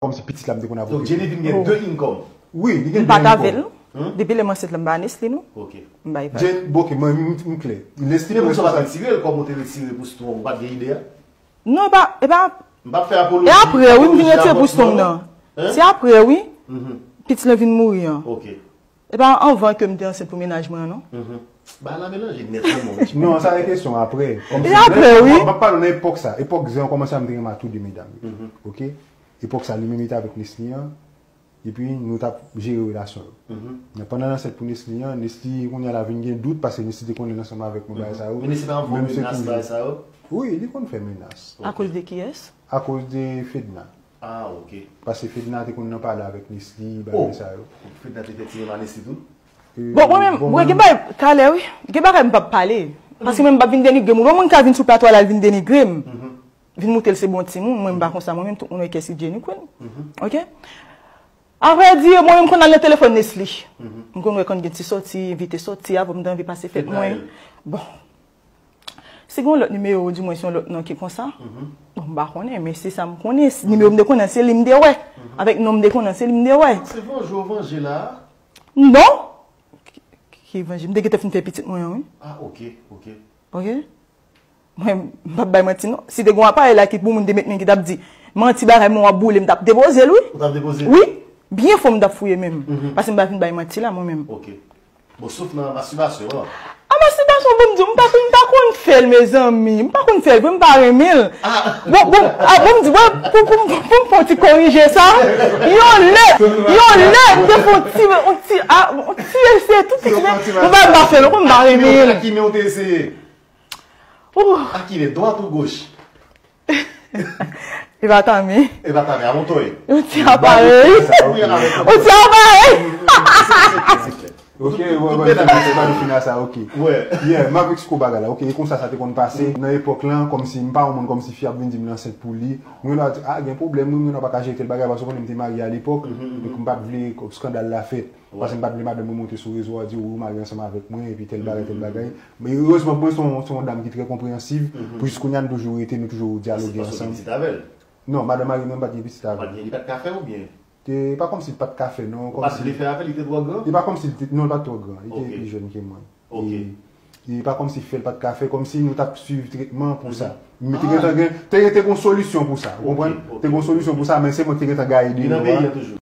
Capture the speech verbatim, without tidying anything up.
Kòmsi pitit la m te konn ap okipe. Donk Jenny vin gen de income. Wi, li gen de income. M pa t avè l. Depi lè m ansent la, m pa Nesly non. Ok. M bay vag. Jenny, bon, ok, mwen, m, m klè. Nesly pran responsabilite. Ou pa retire l kòm ou te retire pou Strong, ou pa t gen ide a? Non, e pa, e pa. M p ap fè apoloji. E apre, wi, m vin retire pou Strong nan. Se apre, wi. Pitit lan vin mouri an. Ok. E pa anvan ke m te ansent pou mennaj mwen an, non. Bagay la melanje nèt wi, mon. Non, sa se kesyon apre. E apre, wi. M ap pale nan epòk sa. Epòk zen an kòmanse a, m te renmen ak tou de medam yo. Ok? Epòk sa, li menm li te avèk Nesly an. Epi, nou t ap jere relasyon yo. Men pandan l ansent pou Nesly an, Nesly, kounye a la vin gen dout, paske Nesly te konnen l ansanm avèk mwen, bagay sa yo. Men Nesly pa anvo menas, bagay sa yo? Wi, li konn fè menas. Akoz de kiyès? Akoz de Fedna. Ah, ok. Paske Fedna te konn nan pale avèk Nesly, bagay sa yo. Fedna te fè ti menm a Nesly tou? Bon, mwen menm, mwen gen bagay, talè, wi. Gen bagay m p ap pale. Paske mwen m p ap vin denigre moun. Yon moun ka vin sou plato a la, l vin denigre m. Vin moute l se bon timoun. Mwen m pa konsa. Mwen menm, tout moun wè Kessy Jenny Queen. Ok? Apre di, mwen menm m konn al nan telefòn Nesly. M konn wè konn gen ti sòti, envite sòti, avan m te anvi pase fèt mwen. Bon. Si gen yon lòt nimewo, di mwen se yon lòt non ki konsa. Bon, m pa konnen, men se sa m konnen. Nimewo m te konnen, se li m te wè. Avèk non m te konnen, se li m te wè. Se vanje w vanje la? Non. Ki, ki vanje? M te gentan fin fè pitit mwen an, wi. Ah, ok, ok. Ok? Mwen, m p ap bay manti, non. Si te gen yon aparèy la ki pou moun te met men ki t ap di, manti bagay mwen w ap boule, m t ap depoze l, wi. Ou t ap depoze l? Wi. Byen fon m t ap fouye menm. Paske m pa vin bay manti la, mwen menm. Ok. Bon, sof nan mastibasyon an. A mastibasyon, bon, m di w, m pa, m pa konn fè l, mezanmi. M pa konn fè l, vre, m pa renmen l. Bon, bon, a, bon, m di, bon, pou, pou, pou, pou m fè yon ti korije sa, yon lè, yon lè, m te fè yon ti, yon ti, a, yon ti eseye, tout ti, m pa, m pa fè l, m pa renmen l. Ak ki men w te eseye? Ou. Ak ki men, dwat ou goch? E pa tanmen. E pa tanmen, a montòy. Yon ti aparèy. Yon ti aparèy. Ok, wè, wè, se pa nou fini a sa, ok. Yeah, m ap eksplike bagay la. Ok, e konsa sa te konn pase. Nan epòk lan, kòmsi m pa yon moun kòmsi fi ap vin di m l ansent pou li. Mwen la di, ah, gen pwoblèm, wi, mwen la pa ka jere tèl bagay, paske ou konnen m te marye a lepòk. Donk, m pa t vle skandal la fèt. Paske m pa t vle madanm mwen monte sou rezo a di, ou marye ansanm avèk mwen, epi tèl bagay, tèl bagay. Men erezman pou mwen, se yon, se yon dam ki trè konpreyansiv. Pou jis kounye a, nou toujou rete, nou toujou dyaloge ansanm. Paske w gen pitit avè l? Non, madanm mari mwen, m pa t gen pitit avè l. Ou pa t gen, li pa t ka fè oubyen? E pa kòmsi li pa t ka fè, non. Ou pa t vle fè avè l, li te twò gran? E pa kòmsi li te, non, li pa t twò gran. Li te pi jèn ke mwen. Ok. E, e pa kòmsi fè l pa t ka fè, kòmsi nou t ap swiv tretman pou sa. Men te gentan gen, te, te gen yon solisyon pou sa, ou konprann? Te gen yon solisyon pou sa, men se mwen ki te gentan gaye deyò a. Li nan peyi a toujou?